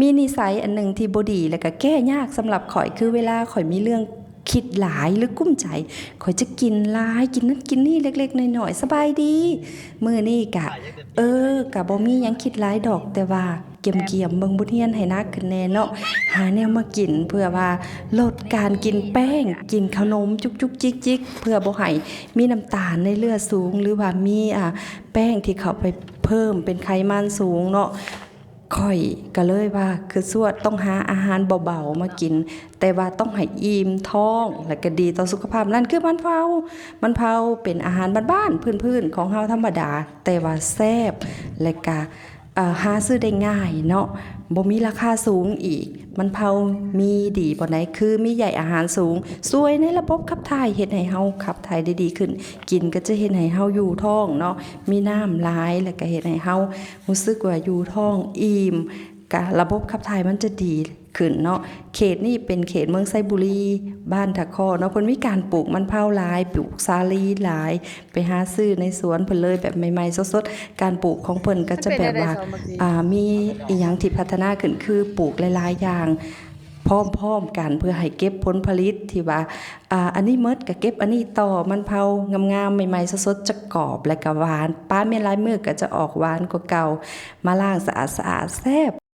ມີນິໄສອັນໜຶ່ງທີ່ບໍ່ດີ ແລະກະແກ້ຍາກສຳລັບຂ້ອຍ ຄືເວລາຂ້ອຍມີເລື່ອງຄິດຫຼາຍ ຫຼືກຸ້ມໃຈ ຂ້ອຍຈະກິນຫຼາຍ ກິນນັ້ນກິນນີ້ເລັກໆນ້ອຍໆ. ສະບາຍດີ ມື້ນີ້ກະ ເອີ ກະບໍ່ມີຫຍັງຄິດຫຼາຍດອກ ແຕ່ວ່າກຽມໆເບິ່ງບົດຮຽນໃຫ້ໜັກຂຶ້ນແດ່ເນາະ ຫາແນວມາກິນ ເພື່ອວ່າລົດການກິນແປ້ງ ກິນເຂົ້າໜົມຈຸກໆຈິກໆ ເພື່ອບໍ່ໃຫ້ມີນ້ຳຕານໃນເລືອດສູງ ຫຼືວ່າມີ ອາ ແປ້ງທີ່ເຂົ້າໄປເພີ່ມເປັນໄຂມັນສູງເນາະ. ຂ້ອຍກະເລີຍວ່າ ຄຶດຊວດຕ້ອງຫາອາຫານເບົາໆມາກິນ ແຕ່ວ່າຕ້ອງໃຫ້ອີ່ມທ້ອງ ແລະກະດີຕໍ່ສຸຂະພາບ ນັ້ນຄືມັນເຜົາ. ມັນເຜົາເປັນອາຫານບ້ານໆພື້ນໆຂອງເຮົາທຳມະດາ ແຕ່ວ່າແຊບ ແລະກະ ເອີ ຫາຊື້ໄດ້ງ່າຍເນາະ ບໍ່ມີລາຄາສູງອີກ. ມັນເຜົາມີດີບ່ອນໃດ ຄືມີໃຍອາຫານສູງ ຊ່ວຍໃນລະບົບຂັບຖ່າຍ ເຮັດໃຫ້ເຮົາຂັບຖ່າຍໄດ້ດີຂຶ້ນ ກິນກໍຈະເຮັດໃຫ້ເຮົາຢູ່ທ້ອງເນາະ ມີນ້ຳຫຼາຍ ແລະກະເຮັດໃຫ້ເຮົາ ຮູ້ສຶກວ່າຢູ່ທ້ອງອີ່ມ ກະລະບົບຂັບຖ່າຍມັນຈະດີຂຶ້ນເນາະ. ເຂດນີ້ເປັນເຂດເມືອງໄຊບູລີ ບ້ານທະເຄາະເນາະ ເພິ່ນມີການປູກມັນເຜົາຫຼາຍ ປູກສາລີຫຼາຍ ໄປຫາຊື້ໃນສວນເພິ່ນເລີຍ ແບບໃໝ່ໆສົດໆ. ການປູກຂອງເພິ່ນກໍຈະແບບວ່າ ອາ ມີອີ່ຫຍັງທີ່ພັດທະນາຂຶ້ນ ຄືປູກຫຼາຍໆຢ່າງພ້ອມໆກັນ ເພື່ອໃຫ້ເກັບຜົນຜະລິດທີ່ວ່າ ອາ ອັນນີ້ໝົດກໍເກັບອັນນີ້ຕໍ່. ມັນເຜົາງາມໆ ໃໝ່ໆສົດໆ ຈະກອບ ແລະກະຫວານ ປາແມ່ນຫຼາຍມື້ກໍຈະອອກຫວານກວ່າເກົ່າ ມາລ້າງສະອາດໆ ແຊບ.